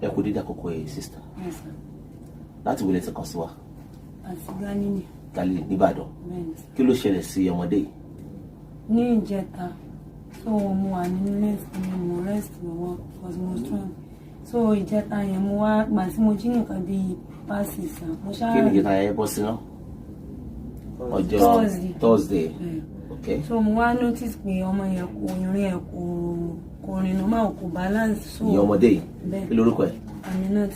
Ẹ kú dédé àkókò yìí, sister. Yes, sir. Láti wọlé ti kàn sí wa? Àti Gálílì. Gálílì nìbàdàn. Bẹ́ẹ̀ni, sir. Kí ló ṣẹlẹ̀ sí ọmọdé yìí? Ní ìjẹta, so mo wà nínú ilé mi, mo rest lọ́wọ́ because mo strong. So ìjẹta yẹn, mo wá gbà tí mo jí nìkan bíi past 6, mo ṣáà Kí ni ìjẹta yẹn bọ́ sí náà? Ọjọ́? Thursday. Thursday. Bẹ́ẹ̀. Ok. So mo wá notice pé ọmọ yẹn kò rìn ẹ̀, kò rìn normal, kò balance. So Ìyẹn ọmọdé yìí? Bẹ́ẹ̀. Kí lorúkọ ẹ̀? Aminat.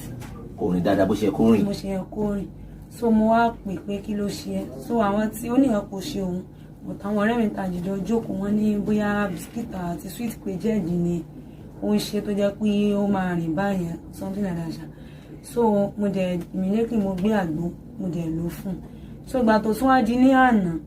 Kò rìn dáadáa bó ṣe kó rìn. Mo ṣe yẹ kó rìn. So mo wá pè pé kí ló ṣe ẹ́. So àwọn tí ó nìyẹn kò ṣe òun, but àwọn ọ̀rẹ́ mi ta jìjọ jókòó, wọn ní bóyá biscuit àti sweet pé jẹ́ẹ̀dì ni ó ń ṣe tó jẹ́ pé ó máa rìn báyẹn, something like that ṣá. So mo dẹ̀ immediately mo gbé àgbo, mo dẹ̀ lò fún un. So ìgbà tó tún wá di ní àná,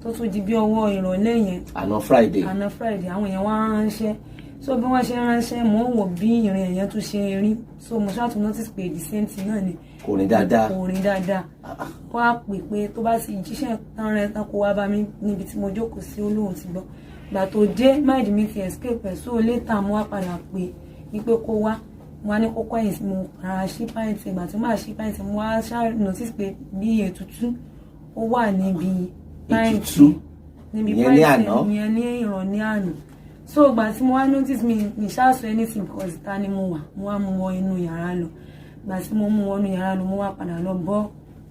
tó tún di bí ọwọ́ ìrọ̀lẹ́ yẹn, Àná Friday. Àná Friday, àwọn èèyàn wá ránṣẹ́. So bí wọ́n ṣe ránṣẹ́, mò ń wò bí ìrìn ẹ̀yẹn tún ṣe rí. So mo ṣáà tún notice pé the same thing náà ni. Kò rìn dáadáa. Kò rìn dáadáa. Wọ́n á pè pé tó bá ti jíṣẹ́ tán rẹ tán, kó wá bá mi níbi tí mo jókòó sí. Ó lóun ti gbọ́. Gbà tó dé, mind mi ti escape ẹ̀. So later mo wá padà pè ní pé kó wá. Mo wá ní kó kọ́yìn sí mo rárá, ṣí pant. Ìgbà tí mo máa ṣí pant, mo wá ṣáà notice pé bí ètútú ó wà níbi pant. Ètútú? Níbi Ìyẹn ní pant. àná? Ìyẹn ní ìrọ̀lẹ́ àná. So ìgbà tí mo wá notice, mi ṣáà sọ anything because ta ni mo wà. Mo wá mú wọ inú yàrá lọ. Ìgbà tí mo mú wọnú yàrá lọ, mo wá padà lọ bọ́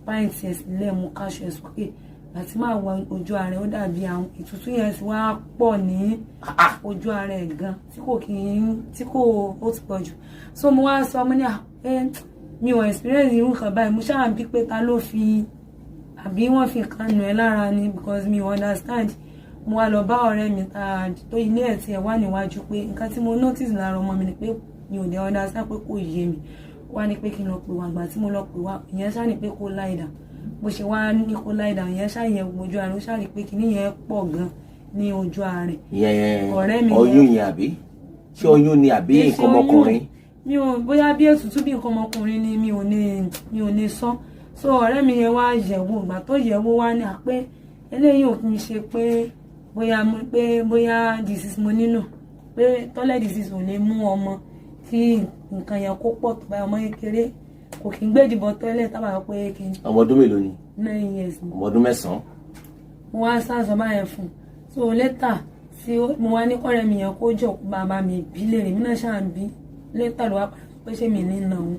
pant ẹ̀ sílẹ̀, mo káṣọ ẹ̀ sókè. Ìgbà tí màá wọ ojú ara ẹ̀, ó dàbí àwọn ìtútù yẹn ti wá pọ̀ ní ojú ara ẹ̀ gan, tí kò kí ń tí kò ó ti pọ̀ jù. So mo wá sọ, mo ní à ẹ mi ò experience irú nǹkan báyìí. Mo ṣáà bí pé ta ló fi, àbí wọ́n fi nǹkan nù ẹ́ lára ni, because mi ò understand. Mo wá lọ bá ọ̀rẹ́ mi ta tó ilé ẹ̀ tí ẹ̀ wà níwájú pé nǹkan tí mo notice lára ọmọ mi ni pé mi ò dé understand, pé kò yé mi. Wá ní pé kí n lọ pè wá. Àgbà tí mo lọ pè wá, ìyẹn ṣáà ní pé kó lie down. Bó ṣe wá ní kó lie down, ìyẹn ṣáà yẹ ojú ara, ó ṣáà rí pé kíní yẹn pọ̀ gan ní ojú ara rẹ̀. Ìyẹn Ọ̀rẹ́ mi. Oyún yẹn, àbí ṣé oyún ni àbí Kì í ṣe nǹkan ọmọkùnrin? Oyún. Mi ò bóyá bí ètùtù, bí nǹkan ọmọkùnrin ni, mi ò ní sọ. So ọ̀rẹ́ mi yẹn wá yẹ̀wò. Ìgbà tó yẹ̀wò, wá ní àpé eléyìí ò kì í ṣe pé bóyá pé bóyá disease mo nínú, pé toilet disease ò lè mú ọmọ kí nǹkan yẹn kó pọ̀ tó báyìí. Ọmọ kékeré kò kí ń gbé ìdìbò toilet tábà pé kí n Ọmọ ọdún mélòó ni? 9 years ni. Ọmọ ọdún 9. Mo wá sáàsọ báyẹn fún un. So later tí mo wá ní kọ́rẹ́ mi yẹn kó jọ kó bàbá mi bí léèrè, mi náà ṣáà ń bí. Later ló wá padà pé ṣé mi ní nà òun.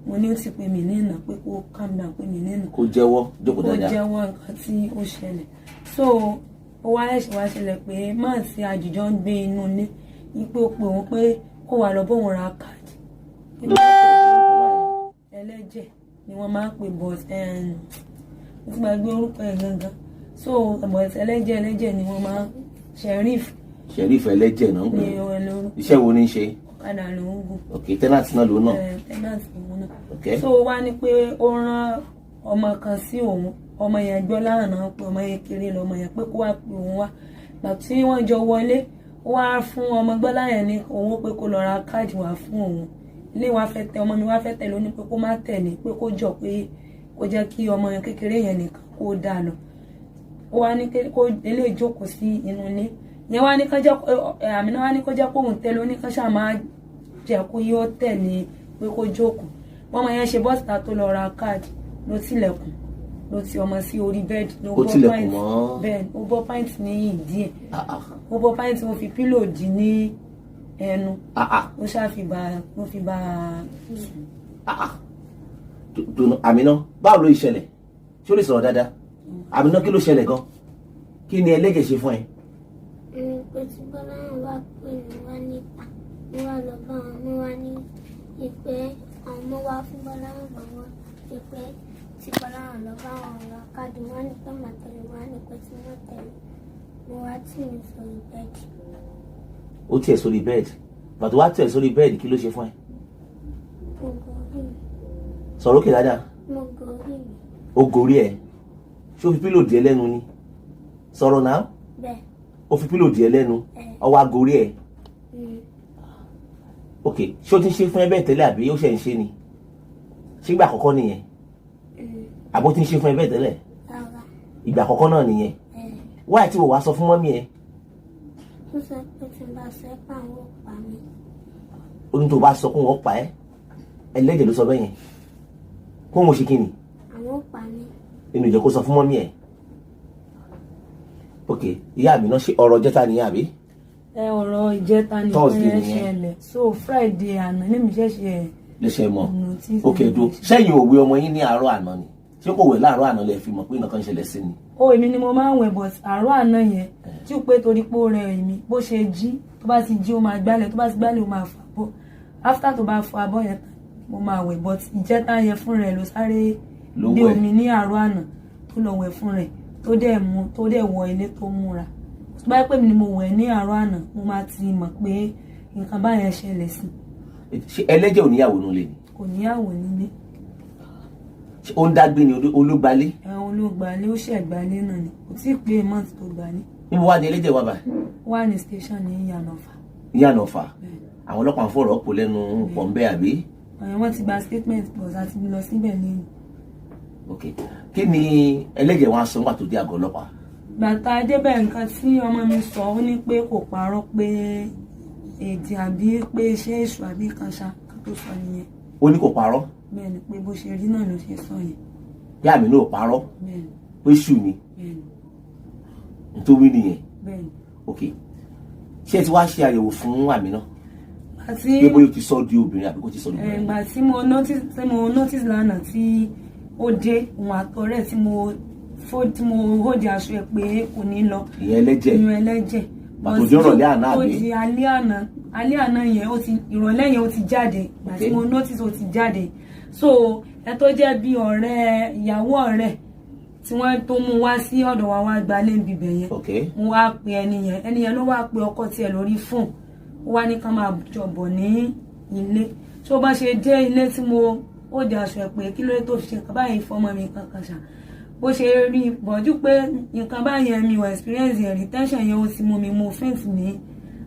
Mo ní ó ti pé mi ní nà, pé kó calm down, pé mi ní nà. Kó jẹ́wọ́, jókòó Kó dáadáa. jẹ́wọ́ nǹkan tí ó ṣẹlẹ̀. So ó wá ẹ̀ṣẹ̀ wá ṣẹlẹ̀ pé máà tí àjùjọ ń gbé inú ilé ní pé ó pe òun pé kó wá lọ bóun ra káàdì. Ẹlẹ́jẹ̀ ni wọ́n máa ń pè, but mo ti gbàgbé orúkọ ẹ̀ gangan. So but ẹlẹ́jẹ̀ ni wọ́n máa ń, Sheriff. Sheriff ẹlẹ́jẹ̀ náà ń pè. Ní olórúkọ. Iṣẹ́ wo ní í ṣe? Ọ̀kadà ló ń gùn. Ok, tenant náà ló náà. Tenant òun náà. Ok. So wá ní pé ó rán ọmọ kan sí òun. Ọmọ yẹn gbọ́ lánàá pé ọmọ yẹn kéré lọmọ yẹn, pé kó wá pé òun wá. Gbà tí wọ́n jọ wọlé, ó wá fún ọmọ gbọ́lá yẹn ní owó pé kó lọ ra káàdì wá fún òun. Ilé wa fẹ́ tẹ ọmọ mi wá fẹ́ tẹ̀lé. Ó ní pé kó má tẹ̀lé, pé kó jọ, pé kó jẹ́ kí ọmọ yẹn kékeré yẹn nìkan kó dá lọ. Ó wá ní kó eléyìí jókòó sí inú ilé yẹn. Wá ní kán jẹ́ àmì náà, wá ní kó jẹ́ kóun tẹ̀lé. Ó ní kán ṣáà máa jẹ́ kó yóò tẹ̀lé, pé kó jókòó. Wọ́n yẹn ṣe bọ́sìtà tó lọ ra káàdì, ló tilẹ̀kùn, ló ti ọmọ sí orí bẹ́ẹ̀dì, ló Ó bọ́ tilẹ̀kùn pant. Bẹ́ẹ̀, ó bọ́ pant ní ìdí ẹ̀. Ah, ah. Ó bọ́ pant, ó fi pillow dì ní ẹnu. Ah, ah. Ó ṣàfibà, ó fi bá a sùn. Ah, ah. Dùnú Àmínà, báwo ló ṣẹlẹ̀? Ṣé ó lè sọ̀rọ̀ dáadáa? Àmínà, kí ló ṣẹlẹ̀ gan? Kí ni ẹlẹ́jẹ̀ ṣe fún ẹ? Ẹni pé tí Bọ́lá wá pè mí wá níta, mo wá lọ bá wọn, mo wá ní ìpè àwọn, mo wá fún Bọ́lá wọn wọn ìpè tí Bọ́lá wọn lọ bá wọn ra káàdì. Wọn ní pé màá tẹ̀lé, wọn ní pé tí wọ́n tẹ̀lé, mo wá tì mí sórí bẹ́ẹ̀dì. Ó tiẹ̀ sórí bẹ́ẹ̀dì. Bàtò wá tiẹ̀ sórí bẹ́ẹ̀dì, kí ló ṣe fún ẹ? Mo gorí mi. Sọ̀rọ̀ òkè dáadáa. Mo gorí mi. Ó gorí ẹ. Ṣé ó fi pillow dì ẹ́ lẹ́nu ni? Sọ̀rọ̀ náà. Bẹ́ẹ̀. Ó fi pillow dì ẹ́ lẹ́nu? Ẹ. Ó wá gorí ẹ? Mm. Ok, ṣé ó ti ń ṣe fún ẹ bẹ́ẹ̀ tẹ́lẹ̀, àbí ó ṣe ń ṣe ni? Ṣé ìgbà àkọ́kọ́ nìyẹn? Mm. Àbó ti ń ṣe fún ẹ bẹ́ẹ̀ tẹ́lẹ̀? Rárá. Ìgbà àkọ́kọ́ náà nìyẹn? Ẹ. Wáyé tí wò wá sọ fún mummy ẹ? Ó sọ pé tí n bá sọ pé àwọn ò pa mí. Ó ní tó bá sọ pé wọ́n pa ẹ́? Ẹlẹ́jẹ̀ ló sọ bẹ́ẹ̀ yẹn kó wọn ṣe kí ni? Àwọn ò pa mí. Inú ìjọ kó sọ fún mummy ẹ̀. Ok, ìyá mi náà, ṣe ọ̀rọ̀ jẹ́ta nìyẹn àbí? Ẹ, ọ̀rọ̀ ìjẹta ni. Thursday pé nìyẹn. Ṣẹlẹ̀, so Friday àná lèmi ṣẹ̀ṣẹ̀ Lẹ́sẹ̀ mọ̀. notice. Ok, do sẹ́yìn òwe ọmọ yín ní àárọ̀ àná ni? Ṣé kò wẹ̀ láàárọ̀ àná lẹ fi mọ̀ pé nǹkan kan ṣẹlẹ̀ sí ni? Ó, èmi ni mo máa ń wẹ̀, but àárọ̀ àná yẹn tí ó pé torí pé ó rẹ èmi, bó ṣe jí, tó bá ti jí, ó máa gbálẹ̀, tó bá ti gbálẹ̀, ó máa fọ abọ́. After tó bá fọ abọ́ yẹn tán, mo máa wẹ̀, but ìjẹta yẹn fún rẹ̀ ló sáré Ló gbé wẹ̀. omi ní àárọ̀ àná, tó lọ wẹ̀ fún rẹ̀, tó dẹ̀ mú, tó dẹ̀ wọ ilé tó múra. Tó bá yẹ pé mi ni mo wẹ̀ ní àárọ̀ àná, mo máa ti mọ̀ pé nǹkan báyẹn ṣẹlẹ̀ sí. Ṣé ẹlẹ́jẹ̀ ò níyàwó nulẹ̀ ni? Kò níyàwó nílé. Ṣé ó ń dágbé ni olúgbalé? Ẹ̀hún ló gbalé, ó ṣẹ̀ gbalé náà ni, kò tí ì pé month tó gbalé. Níbo wá ní ẹlẹ́jẹ̀ wà báyìí? Ó wà ní station ní Ìyànàfà. Ní Ànàfà? Àwọn ọlọ́pàá ń fọ̀rọ̀ pò lẹ́nu pọ̀ ń bẹ́ àbí? Ọ̀yàn, wọ́n ti gba statement plus àti lọ síbẹ̀ ní. Ok, kí ni ẹlẹ́jẹ̀ wọn á sọ nígbà tó dé àgọ́ ọlọ́pàá? Gbàtà débẹ̀, nǹkan tí ọmọ mi sọ, ó ní pé kò parọ́, pé èdè àbí pé ṣé èṣù àbí kan ṣá, kan tó sọ nìyẹn. Ó ní kò parọ́? Bẹ́ẹ̀ ni, pé bó ṣe rí náà ló ṣe sọ yẹn. Bí àmì náà ò parọ́? Bẹ́ẹ̀ ni. Pé ṣù ni? Bẹ́ẹ̀ ni. Nítorí nìyẹn? Bẹ́ẹ̀ ni. Ok, ṣé ẹ ti wá ṣe àyẹ̀wò fún àmì náà Àti pé bóyá ó ti sọ di obìnrin àbí kò ti sọ di obìnrin? Ìgbà tí mo notice lánàá tí ó dé, òun àtọ̀rẹ́ tí mo fó tí mo hold aṣọ ẹ̀ pé kò ní lọ. Ìyẹn ẹlẹ́jẹ̀? Ìyẹn ẹlẹ́jẹ̀. Bàtò dé ìrọ̀lẹ́ àná, Ó àbí? di alẹ́ àná, alẹ́ àná yẹn, ó ti ìrọ̀lẹ́ yẹn ó ti jáde. Ìgbà tí mo notice ó ti jáde, so ẹ tó jẹ́ bí ọ̀rẹ́ ìyàwó ọ̀rẹ́ tí wọ́n tó mú wá sí ọ̀dọ̀ wa wá gbalé ń bibẹ̀ yẹn, mo wá pe ẹni yẹn, ẹni yẹn ló wá pe ọkọ tiẹ̀ lórí fóònù, ó wá ní ká máa jọ bọ̀ ní ilé. Tó bá ṣe dé ilé tí mo ó di aṣọ ẹ̀ pé kí ló dé tó fi ṣe nǹkan báyìí fọmọ mi kankan ṣá, bó ṣe rí bọ̀jú pé nǹkan báyẹn mi ò experience yẹn rí, tension yẹn ó ti mú mi, mo faint ní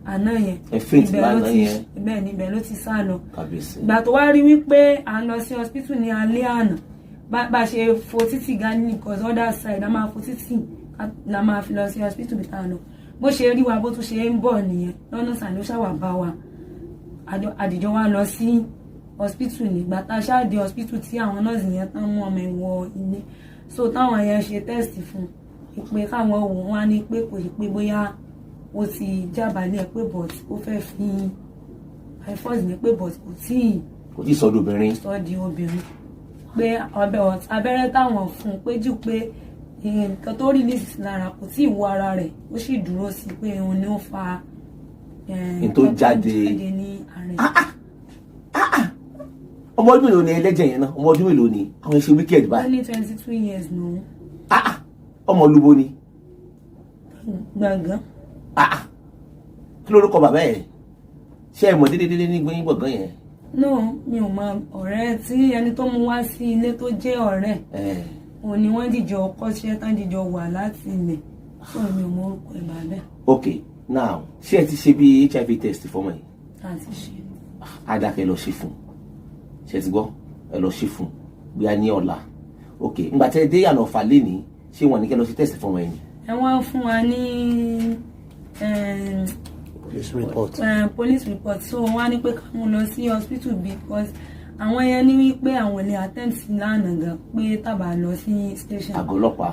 àná yẹn. Ẹ faint Ibẹ̀ ló lánàá yẹn? Bẹ́ẹ̀ ni, ibẹ̀ ló ti sá lọ. Kàbíyèsí. Ìgbà tó wá rí wípé à ń lọ sí hospital ní alẹ́ àná, bá ṣe fo títì Galilee, cause other side a máa fo títì la máa fi lọ sí hospital bí tá a lọ, bó ṣe rí wa, bó tún ṣe ń bọ̀ nìyẹn lọ́nà sàn ló ṣàwà bá wa. Àdìjọ wa lọ sí hospital. Nígbà tá a ṣáà dé hospital tí àwọn nọ́ọ̀sì yẹn tán mú ọmọ ẹ̀ wọ ilé, so táwọn yẹn ṣe test fún un pé káwọn wò, wọ́n á ní pé kò sí pé bóyá ó ti jábàálẹ̀, pé but ó fẹ́ fi by force ní pé but kò tíì Kò tí ì sọ di obìnrin. Sọ di obìnrin, pé abẹ́rẹ́ táwọn fún un pé jù pé nǹkan tó release lára kò tí ì wọ ara rẹ̀, ó sì dúró sí pé òun ni ó fa N tó nǹkan jáde. Jáde ní ara ẹ̀. Ọmọ ọdún mélòó ni ẹlẹ́jẹ̀ yẹn náà? Ọmọ ọdún mélòó ni àwọn ẹṣẹ wicked Ó báyìí? ní 22 years nù. Ah, ah, ọmọ olúbo ni? Gbọ̀ngàn. Ah, ah. Kí lórúkọ bàbá ẹ̀? Ṣé ẹ mọ̀ déédéé ní gbẹ̀yìn gbọ̀ngàn yẹn? No, mi ò mọ ọ̀rẹ́ tí ẹni tó mú wá sí ilé tó jẹ́ ọ̀rẹ́ ẹ̀. Òun ni wọ́n dìjọ kọ́ṣẹ́ tán, dìjọ wà láti ilẹ̀, so mi ò mọ orúkọ ẹ̀ bàbẹ́. Ok, now, ṣé ẹ ti ṣe bí HIV test fọmọ yìí? Àti ṣe. Adakẹ lọ ṣe fún. Ṣe ti gbọ́? Ẹ lọ ṣe fún bóyá ní ọ̀la. Ok, ǹgbà tẹ́ dé àná ọ̀fà lẹ́ni, ṣé wọ́n ní kẹ́ lọ ṣe test fọmọ yìí ni? Ẹ wọ́n fún wa ní Police report. Police report, so wọ́n á ní pé ká mú lọ sí hospital because àwọn yẹn ní wípé àwọn lè attend sí lánàá gan, pé tàbá lọ sí station, Àgọ́ ọlọ́pàá.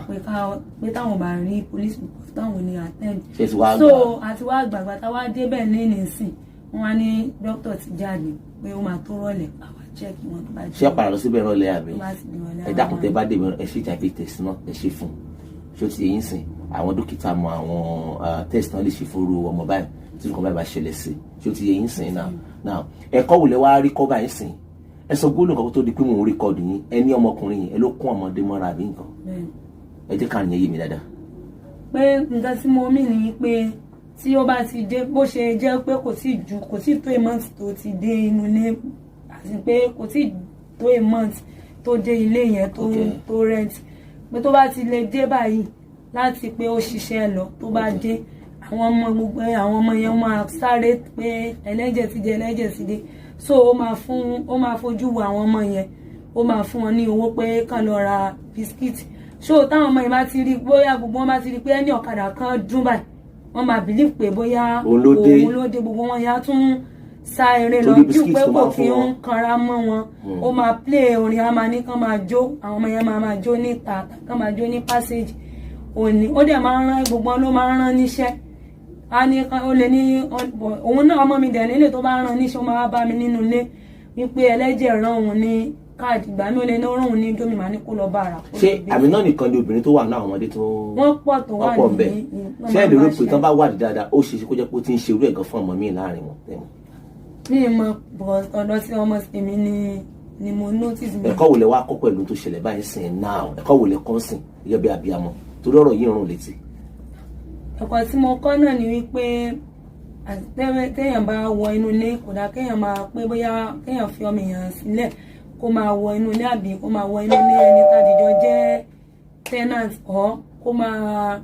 Pé táwọn bá rí police report, táwọn lè attend. Ṣé ti wá So gbà? àti wá gbàgbà tá wá débẹ̀ lẹ́nìí sìn, wọ́n á ní dókítà ti jáde, pé ó máa tó rọ̀lẹ́ àwa check wọn tó bá Ṣé ẹ padà lọ síbẹ̀ ìrọ̀lẹ́ àbí? Tó bá ti di ìrọ̀lẹ́. Ẹ dákun, tẹ́ bá débẹ̀, ẹ ṣe HIV test náà, ẹ ṣe fún. Ṣé ó ti yín sìn? Àwọn dókítà mọ àwọn test náà lè ṣe fúru ọmọ báyìí tí nǹkan báyìí bá ṣẹlẹ̀ sí. Ṣé ó ti yé yín sìn náà? Now, ẹ̀kọ́ wò lẹ wá rí kọ́ báyìí sìn? Ẹ sọ gbólóhùn kan tó di pé mò ń record yín. Ẹ ní ọmọkùnrin yìí, ẹ ló kún ọmọdé mọ́ra àbí nǹkan? Bẹ́ẹ̀ni. Ẹ jẹ́ káàrin yẹn yé mi dáadáa. Pé nǹkan tí mo mì ní pé tí ó bá ti dé, bó ṣe jẹ́ pé kò tí ju kò tí tó a month tó ti dé inú ilé, àti pé kò tí tó a month tó dé ilé yẹn tó tó rent, pé tó bá ti lè dé báyìí láti pé ó ṣiṣẹ́ lọ, tó bá dé, àwọn ọmọ, gbogbo àwọn ọmọ yẹn máa sáré pé ẹlẹ́jẹ̀ ti dé, ẹlẹ́jẹ̀ ti dé. So ó máa fojú wo àwọn ọmọ yẹn, ó máa fún wọn ní owó pé kàn lọ ra biscuit. So táwọn ọmọ yẹn bá ti rí, bóyá gbogbo wọn bá ti rí pé ẹni ọ̀kadà kan dún báyìí, wọ́n máa believe pé bóyá Òun ló dé. Òun ló dé. Gbogbo wọn yẹn á tún sá eré lọ Torí bí biscuit pé tó kò máa ń kí fún ń wọn. kanra mọ́ wọn. Ó máa play orin, á máa ní kán máa jó, àwọn ọmọ yẹn máa máa jó níta, kán máa jó ní passage. Òní ó dẹ̀ máa ń rán gbogbo wọn, ló máa ń rán níṣẹ́. A ní ó lè ní òun náà, ọmọ mi dẹ̀ nílé, tó bá rán níṣẹ́, ó máa wá bá mi nínú ilé wípé ẹlẹ́jẹ̀ rán òun ní káàdì. Ìgbà mi, ó lè ní ó rán òun ní dómi, màá ní kó lọ bá ara kó lọ Ṣé gbé. àmì náà nìkan ni obìnrin tó wà náà, àwọn ọmọdé tó Wọ́n pọ̀ tó wà wọ́n pọ̀ ní ńbẹ̀? ní Ṣé ẹ lè rò máa pé bá tán bá wádìí dáadáa, ó ṣe é ṣe kó jẹ́ pé ó ti ń ṣe irú ẹ̀ gan fún ọmọ míì láàrin wọn tẹ́wọ̀n? Mi ì mọ̀, but ọ̀dọ̀ tí ọmọ tèmi ni mo notice mi. Ẹ̀kọ́ wo lẹ wá kọ́ pẹ̀lú tó ṣẹlẹ̀ báyìí sìn náà? Ẹ̀kọ́ wo lẹ kọ́ sìn gẹ́gẹ́ bí abiyamọ, torí ọ̀rọ̀ yìí ń rùn létí? Ẹ̀kọ́ tí mo kọ́ náà ni wípé àti téèyàn bá wọ inú ilé, kò dáa kéèyàn máa pé bóyá kéèyàn fi ọmọ èèyàn sílẹ̀ kó máa wọ inú ilé, àbí kó máa wọ inú ilé ẹni tàdíjọ jẹ́ tenant, or kó máa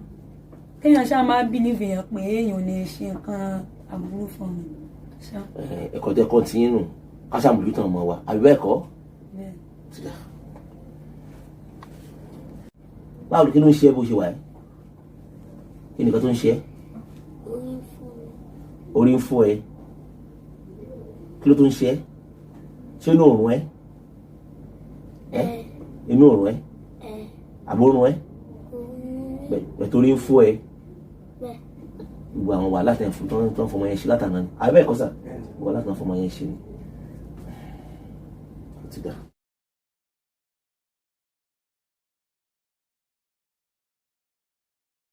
kéèyàn ṣáà máa believe èèyàn pé èèyàn ò lè ṣe nǹkan aburú fún mi ṣá. Ẹ̀kọ́ tẹ́ kọ́ ti yín nù, ká ṣàmójútó ọmọ wa, àbí bẹ́ẹ̀ kọ́? Bẹ́ẹ̀. Ti dà. Báwo ni, kí ló ń ṣe ẹ́ bó ṣe wà ẹ́? Kí ni nǹkan tó ń ṣe ẹ́? Orí ń fọ́ mi. Orí ń fọ́ ẹ. Kí ló tó ń ṣe ẹ́? Ṣé inú òrùn ẹ? Ẹ Ẹ. Inú òrùn ẹ? Ẹ. Àbórùn ẹ? Kò ní. Bẹ̀ torí ń fọ́ ẹ. Bẹ́ẹ̀. Gbogbo àwọn wàhálà tẹ̀ ń fún tó ń fọmọ yẹn ṣe látàná ni, àbẹ́ ẹ̀kọ́ sà, wàhálà tó ń fọmọ yẹn ṣe ni. Ó ti dà.